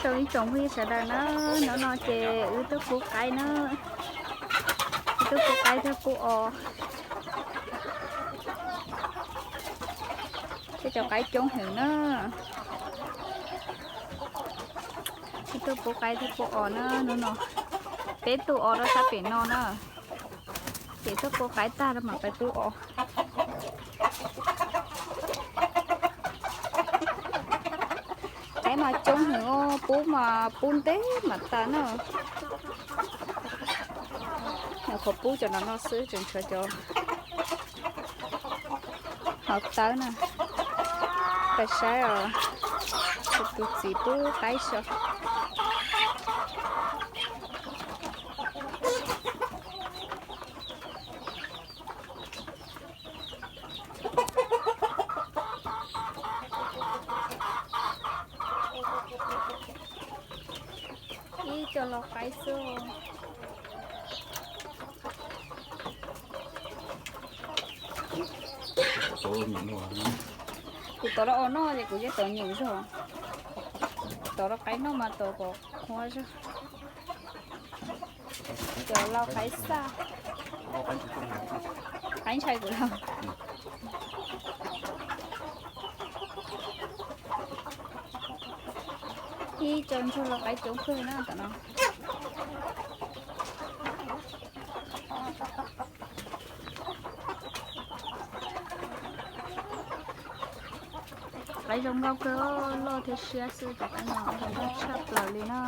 Tsoom ib tsoom phooj ywg sawv daws na, hnub no ces wb tuaj pub qaib na, wb tuaj pub qaib thiab pub os. Tej cov qaib coob heev na. Wb tuaj pub qaib thiab pub os na hnub no. Peb tug os rau sab pem no na. Ces tuaj pub qaib tag rau mam pais pub os. Qaib mas coob heev, pub mas pub ntev mam tas na. Nyuam qhuav pub cov no no xwb tseem tshuav cov hauv tawb na. Pais saib os, tus txiv pub qaib so. Ib co lau qaib xwb. Kuv tov rau os noj ces kuv yeej tov nyuam zog. Tov rau qaib noj mas tov kom qhuav zog. Cov lau qaib xaj, qaib ntshai kuv lauj. Ib co ntsuag lau qaib coob kawg na tom no. Qaib zoo nkauj kawg, loj thiab siab xwb, cov qaib no zoo nkauj tshaj plaws li na.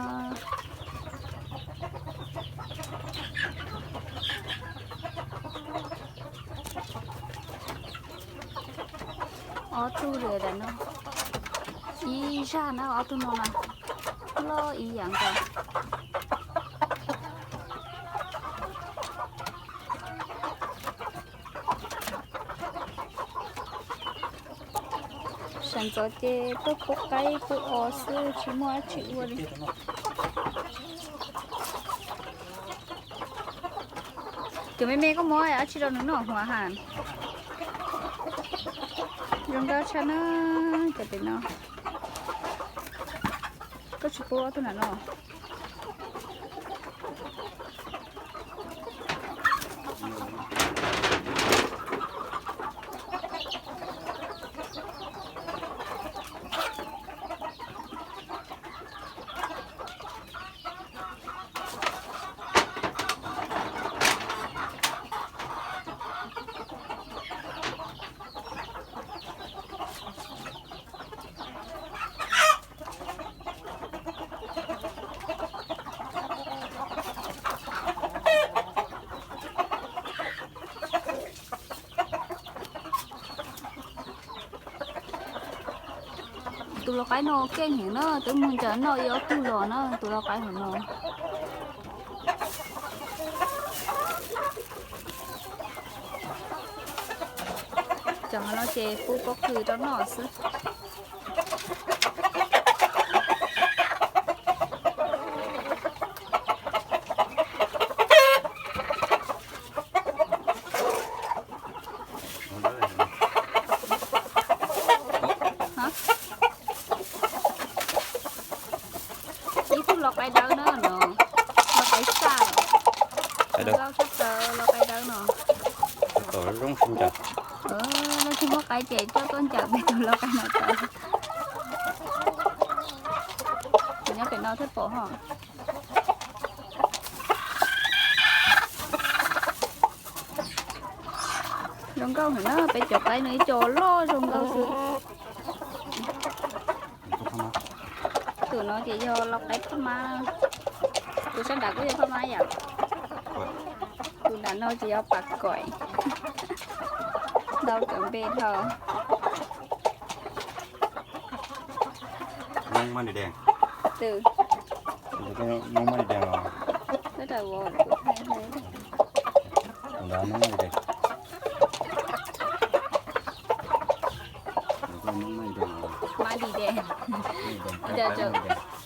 Ob tug li no, ib zaj na, ob tug no na, loj ib yam nkaus. Sawv ntxov ces tuaj pub qaib pub os xwb tsis muaj dab tsi ua li. Cov me me koj muab dab tsi rau nws noj huav ha? Zoo nkauj tshaj na, cov pem no. Koj tsis pub ob tug nram no? Tus lau qaib no keej heev na, twb mus ncaws noj ib ob tug los na tus lau qaib hauv no. Cov hauv no ces pub pob kws rau noj xwb. Ib tug lau qaib dawb na no, lau qaib xaj, lau qaib dawb no. Leej twg muaj qaib ces coj tuaj ncaws peb tus lau qaib no tau. Kuv nyob pem no thiaj pom ho. Zoo nkauj heev na, peb cov qaib no ib co loj zoo nkauj xwb. Tus no ces yog lau qaib phaj mab, tus sab nrad kuj yog phaj mab yom. Tus nram no ces yog pas koim, ntau cov npe dhau.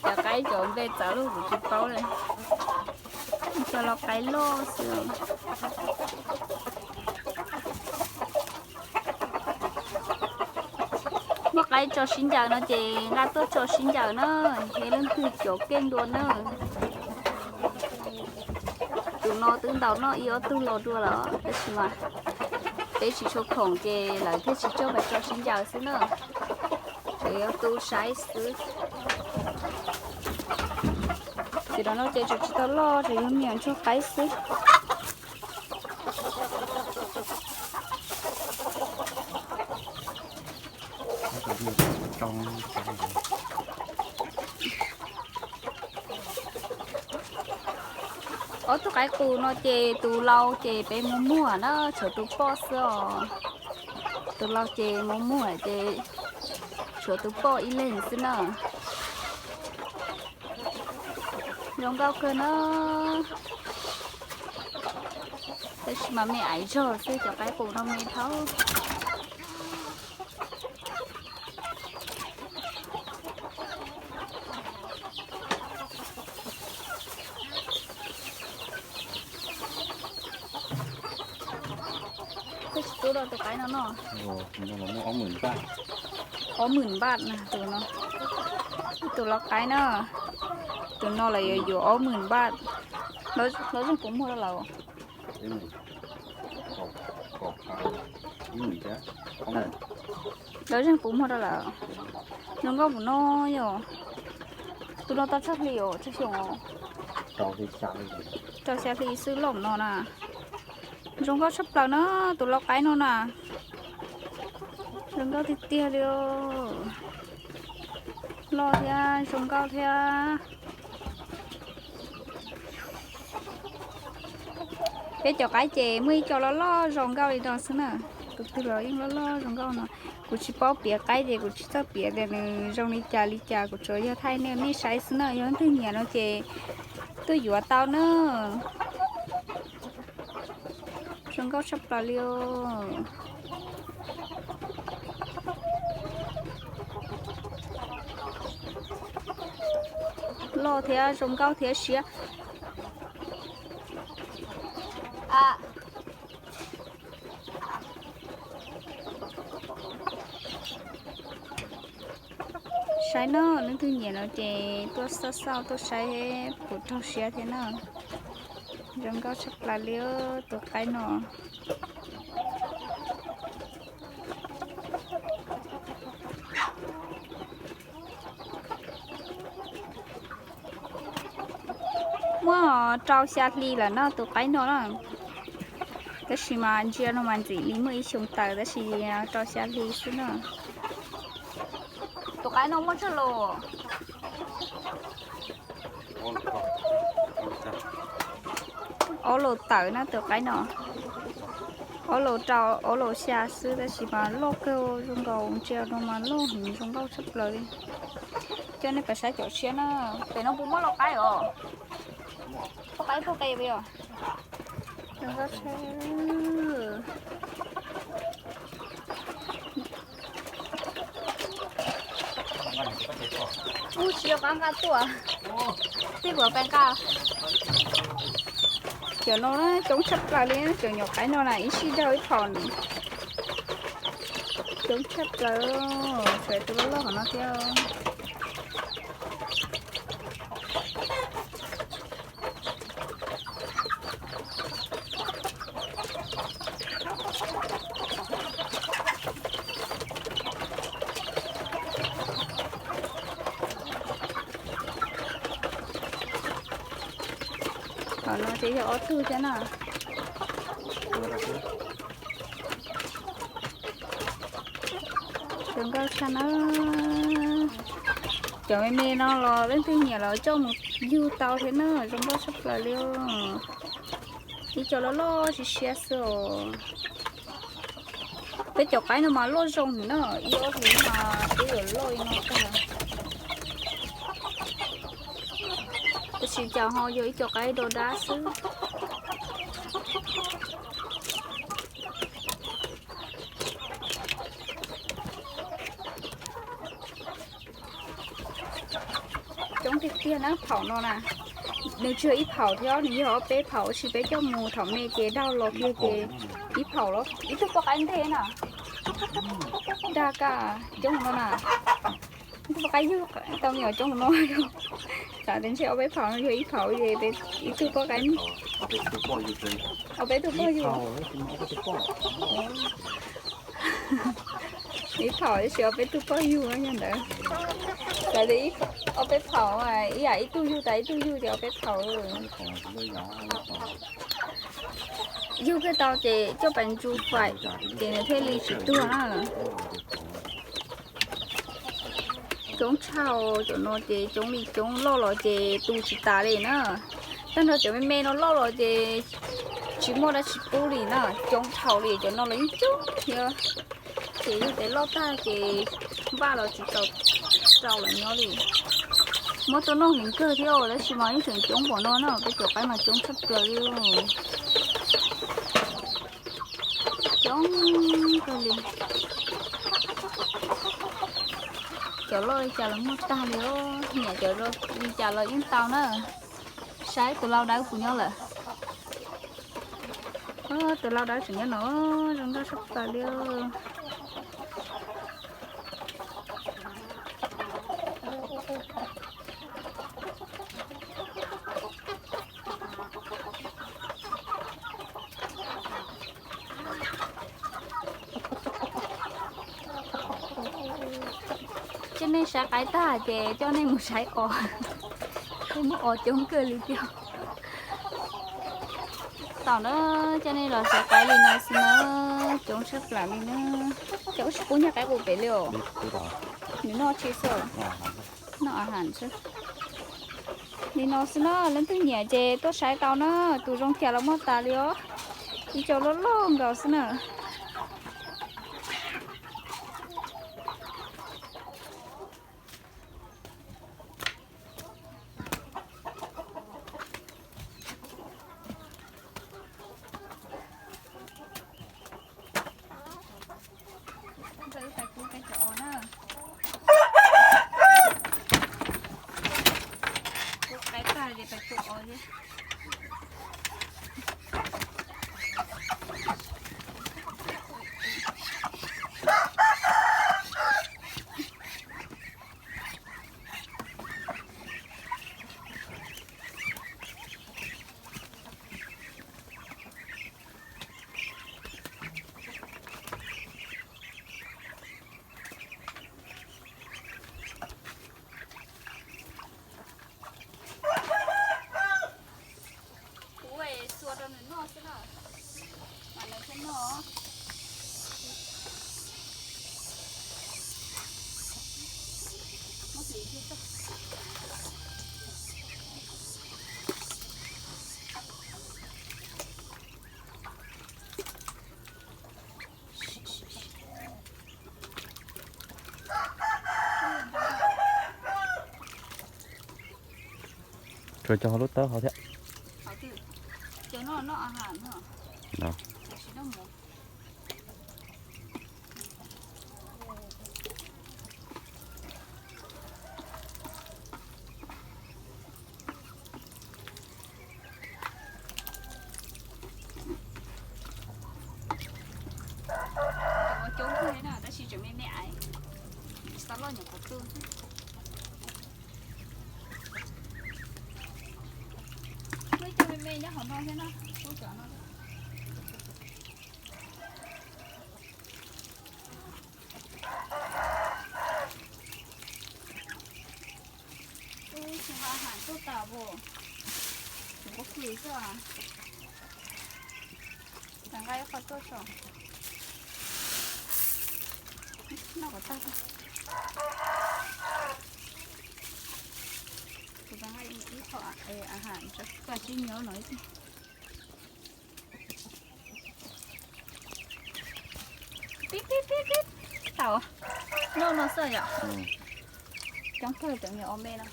Cov qaib cov npe txawv luaj kuv tsis paub li. Cov lau qaib loj xwb. Muaj Qaib tso sib ncaws no ces nqa tuaj tso sib ncaws na, es leej twg cov keej dua na. Tus no twb ntaus noj ib ob tug los dua lawm tab sis mas peb tsis tshua khoom ces lawv thiaj tsis coj mus tso sib ncaws xwb na. Ces yuav tu saib xwb. Ces no ces tseem tsis tau loj, tseem yog me nyuam ntsuag qaib xwb. Ob tug qaib qus no ces tus laus ces peb mus muag na, tshuav tus poj xwb os. Tus laus ces mus muag ces tshuav tus poj ib leeg xwb na. Zoo nkauj kawg na. Tab sis mas me aiv zog xwb, cov qaib qus no me dhau. Peb tsis tub rau tus qaib no no. Ob hmos npaj na tus no. Tus lau qaib na, tus no lawv yuav yuav ob hmos npaj. Lawv zeeg puas muag rau lawm? Lawv zeeg puas muag rau lawm? Zoo nkauj mus no yom. Tus no tau tsawg hli os, tsawg xyoo os? Rau xya hli xwb loj no na. Zoo nkauj tshaj plaws na, tus lau qaib no na. Zoo nkauj tiag tiag li. Loj thiab zoo nkauj thiab. Peb cov qaib ces muaj ib co loj loj zoo nkauj li no xwb na. Tus twg los yeej loj loj zoo nkauj no. Kuv tsis paub piav qaib ces kuv tsis txawj piav tias nws zoo li cas li cas, kuv tsuas yog thaij nej mej saib xwb na. Yog leej twg nyiam no ces tuaj yuav tau na. Zoo nkauj tshaj plaws li os. Loj thiab zoo nkauj thiab siab. Saib no, leej twg nyiam no ces tuaj xauj xauj tuaj saib puas raug siab thiab na. Zoo nkauj tshaj plaws li tus qaib no. Muaj rau xya hli lawm no tus qaib no na. Tab sis mas ntsia no mas ntxim li muaj ib xyoo tawm tab sis rau xya hli xwb na. Tus qaib no muaj tsawg los? Ob los tawm na tus qaib no. Ob los rau ob los xya xwb tab sis mas loj kawg zoo nkaus ntsia no mas loj heev zoo nkauj tshaj plaws li. Coj nej pais saib cov tshiab na. Pem no puas muaj lau qaib os? Lau qaib puag qe os. Ub, tsis yog qab nqa tuaj, twb puas pais nqa. Cov no coob tshaj plaws li, cov nyuam qaib no na ib sij daug ib phom. Coob tshaj plaws, tshuav tus loj loj hov no thiab. Qhov no ces yog ob tug thiab na. Zoo nkauj tshaj na. Cov me me no los leej twg nyiam los coj mus yug tau thiab na, zoo nkauj tshaj plaws li. Ib co loj loj siab siab xwb os. Peb cov qaib no mas loj zoo heev na, ib ob hlis mas twb yuav loj li no tag. Tab sis cas ho yog ib co qaib do dab xwb. Coob tiag tiag na phaum no na. Nws tsis yog ib phaum thiab, nws yog ob peb phaum, tab sis peb coj mus thaum me ces daug los kiag ces ib phaum los ib tug poj qaib ntej na. Dag kaj coob no na. Ib tug poj qaib yug tau me nyuam coob no. Xav tias ntshe ob peb phaum no yog ib phaum ces ib tug poj qaib, ob peb tug poj yug. Ib phaum tab sis ob peb tug poj yug yog ntawd. Xav tias ob peb phaum, ib yam ib tug yug tas ib tug yug ces ob peb phaum. Yug kiag tau ces coj pais ntsu faim ces nws thiaj li tsis tuag na. Coob tshaj cov no ces coob li coob, loj los ces tu tsis tas li na. Tag nrho cov me me no loj los ces tsis muaj dab tsi pub li na, coob dhau li. Cov no los yeej coob thiab, ces yog tias loj tag ces vaj los tsis txaus rau lawv nyob li. Muab tuaj noj heev kawg thiab tab sis mas yeej tseem coob npaum no na, peb cov qaib mas coob tshaj plaws li. Coob kawg li. Cov loj li cas los muaj tag li, nyiam cov li cas los yeej tau na. Saib tus lau dawb puas nyob lawm. Tus lau dawb tseem nyob no, zoo nkauj tshaj plaws li. Coj nej saib qaib tag ces coj nej mus saib os. Tej muaj os coob kawg li tiag. Thaum no coj nej los saib qaib li no xwb na, coob tshaj plaws li na. Ces ua tsis pub nyuag qaib qus pem li os. Nws noj tsis xwb, noj a has xwb. Li no xwb na, leej twg nyiam ces tuaj saib tau na, tus zoo cas los muaj tas li os. Ib co loj loj nkaus xwb na. Kuv xuas rau nws noj xwb na, mas nws thiaj noj. Tsuas cov hauv lub tawb hauv thiab. Cov coob kawg li na, tab sis tseem me me aiv, tsis tau loj nyuam qhuav tu xwb. Muaj ib co me me nyob hauv no thiab na, ub cov no. Ub, tsis nqa ham tuaj tas os, tseem kub kis xwb. Tseem nqa ib qho tuaj tso. Noj kom tag. Kuv tseem nqa ib qho a ham tso kom sib nyob no ib pliag. Pib pib pib pib. Tau. Noj no xwb yom. Coob kawg cov me o me no.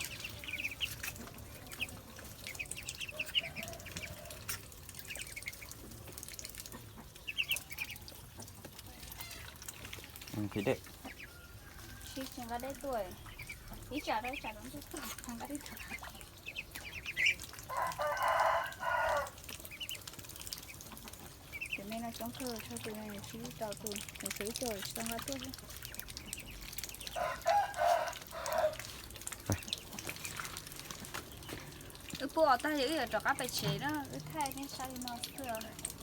Tsis nqa dej tuaj, ib tsam rau ib tsam rau ntuj tuaj nqa dej tuaj. Cov No coob kawg, tshuav tus no tsis tau, tus tseem tshuav ib co tsis tau nqa tuaj thiab. Wb puab tag ces wb yuav rov qab pem tsev na, wb thaij nej saib li no xwb.